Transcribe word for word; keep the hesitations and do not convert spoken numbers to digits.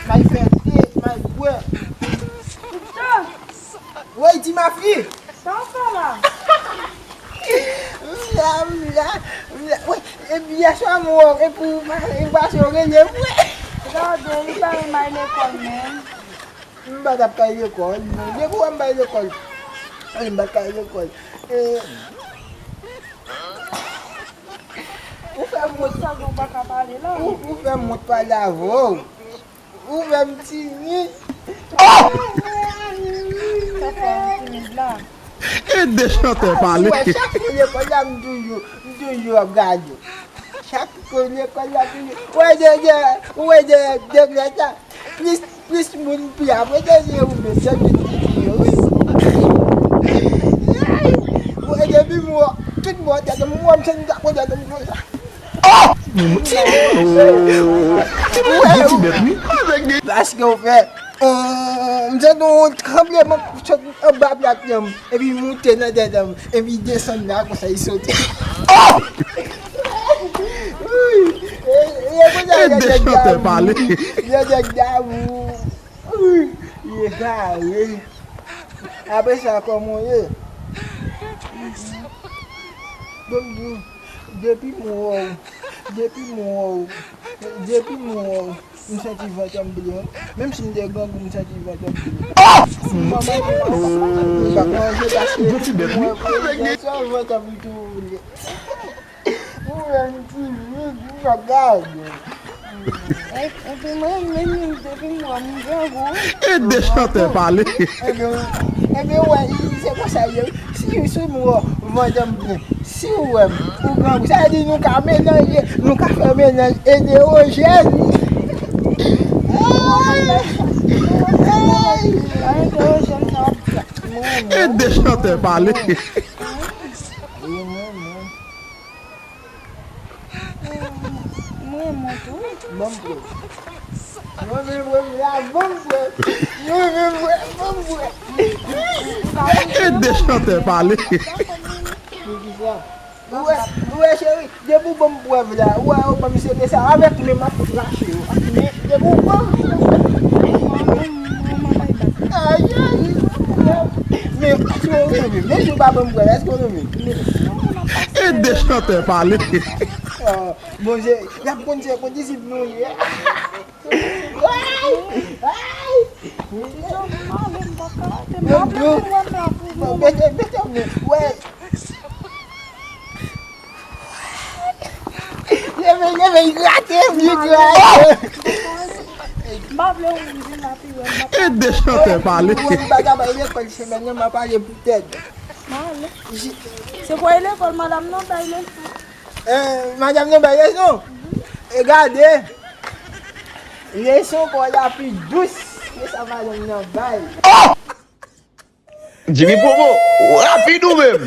May fè te, may bwè. Woy, di ma fi. Sa w fè la? M la, m la, m la. Woy, epi yè swa m wè w, epi w pa, epi w pase w rele m, woy. Gade, li pa renmen lekòl menm. M pa t ap kay lekòl, non. Depi w wè m bay lekòl, m pa t kay lekòl. E, ou fè m wont, ou, ou fè m wont pale avè w. Ou fè m timid. Sa fè w timid la? E de chantè pale. Chak jou lekòl la, m toujou, m toujou ap gade w. Chak jou lekòl la, toujou. Ou wè de, de, ou wè de, de nèg la. Plis, plis moun pi apre de je ou men, se vin figi yo, wi. Ou wè depi m wè, tout moun tèt m wè m se nou ta konn tèt m konsa. Oh! Ti bèt, wi. Paske ou fè, oh, m santi yon tranbleman sot anba plat nan, epi moute nan tèt m, epi desann la konsa, li sote. Oh! Wi. E, e, e, e de chantè pale. Yo nèg damou. Wi. Li egare. Apre sa, kòman w ye? Bon, bon. Depi m wè w, depi m wè w, depi m wè w, m santi vant m ble. Menm si m te grangou, m santi vant m ble. M pa manje, m pa manje paske m wè se vant m tou ble. Ou wè m timid, m pa gade. E, epi mwen menm, depi m wè m grangou. E de chantè pale. Ebyen, ebyen, wè, se konsa ye. Si, si m wè vant m ble, si w wè m, ou grangou, sa vle di nou ka melanje, nou ka fè menaj edewojèn. Ay! Ay! E de chantè pale. Wi, mwen, mwen. Mwen, mwen tou. Ban m pran. Mwen menm, mwen menm, la, ban m pran. Mwen menm, mwen, ban m pran. E de chantè pale. Poukisa? Ou wè, ou wè, cheri, depi w ban m prèv la, ou wè, ou ban m se de sa, avèk men m ap rache yo. Men, depi w ban m, ay, ay. Men, èske w renmen? Men si w pa ban m prèv, èske w renmen? E de chantè pale. Ah, bon, se, y ap konn se kondisip nou ye. Ay! Ay! Ti Jòf, m ale, m pa ka rete. M pa vle moun wè m la pou moun. Mete, mete, wè. Leve, leve, grate, vye grate. M pa vle ou vin la pi wè m, m pa ka. E de chantè pale. Wè m pa ka bay lekòl semèn nan, m ap ale poutèt. M ale. Se pou lekòl, madanm nan bay leson. Eh, madanm nan bay leson. E gade. Leson kò la pi dous ke sa madanm nan bay. Jimmy Popo, rapid ou menm.